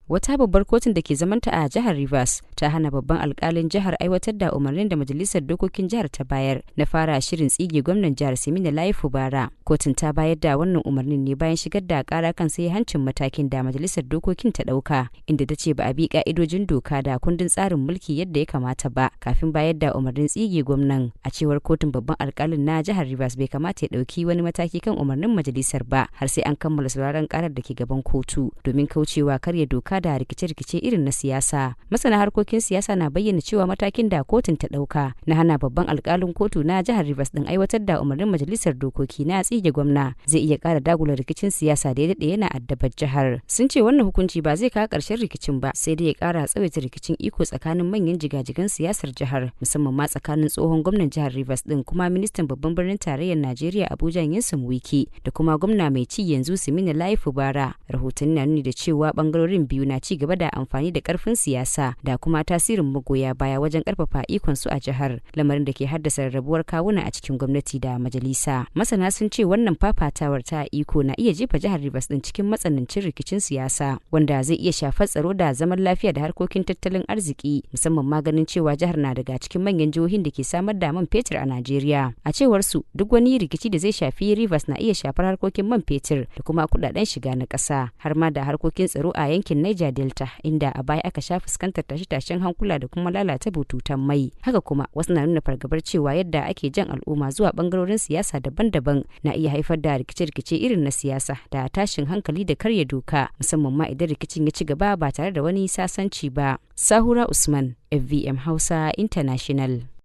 Wata babbar kotun da ke zamanta a jihar Rivers ta hana babban alkalin jihar aiwatar da umarnin da majalisar dokokin jihar ta bayar na fara shirin tsige gwamnan jihar Siminalayi Fubara. Kotun ta bayar da wannan umarnin ne bayan shigar da kara kan sai hancin matakin da majalisar dokokin ta dauka, inda ta ce ba a bi ka'idojin doka da kundin tsarin mulki yadda ya kamata ba kafin bayar da umarnin tsige gwamnan. A cewar kotun, babban alkalin na jihar Rivers bai kamata ya dauki wani mataki kan umarnin majalisar ba har sai an kammala sauraron karar da ke gaban kotu, domin kaucewa karya doka da rikice-rikice irin na siyasa. Masana harkokin siyasa na bayyana cewa matakin da kotun ta dauka na hana babban alkalin kotu na jihar Rivers din aiwatar da umarnin majalisar dokoki na tsige gwamna zai iya kara dagula rikicin siyasa da ya dade yana addabar jihar. Sun ce wannan hukunci ba zai kawo karshen rikicin ba, sai dai ya kara tsawaita rikicin iko tsakanin manyan jigajigan siyasar jihar, musamman ma tsakanin tsohon gwamnan jihar Rivers din kuma ministan babban birnin tarayyar Najeriya Abuja Nyesom Wike da kuma gwamna mai ci yanzu Siminalayi Fubara. Rahotanni na nuni da cewa bangarorin biyu na ci gaba da amfani da karfin siyasa da kuma tasirin magoya baya wajen karfafa ikon su a jihar, lamarin da ke haddasa rarrabuwar kawuna a cikin gwamnati da majalisa. Masana sun ce wannan fafatawar ta iko na iya jefa jihar Rivers din cikin matsanancin rikicin siyasa wanda zai iya shafar tsaro da zaman lafiya da harkokin tattalin arziki, musamman ma ganin cewa jihar na daga cikin manyan jihohin da ke samar da man fetur a Najeriya. A cewar su, duk wani rikici da zai shafi Rivers na iya shafar harkokin man fetur da kuma kudaden shiga na ƙasa, har ma da harkokin tsaro a yankin Niger Delta, inda a baya aka sha fuskantar tashe-tashen hankula da kuma lalata bututun mai. Haka kuma wasu na nuna fargabar cewa yadda ake jan al'umma zuwa bangarorin siyasa daban-daban na iya haifar da rikice-rikice irin na siyasa da tashin hankali da karya doka, musamman ma idan rikicin ya ci gaba ba tare da wani sasanci ba. Sahura Usman, FVM Hausa International.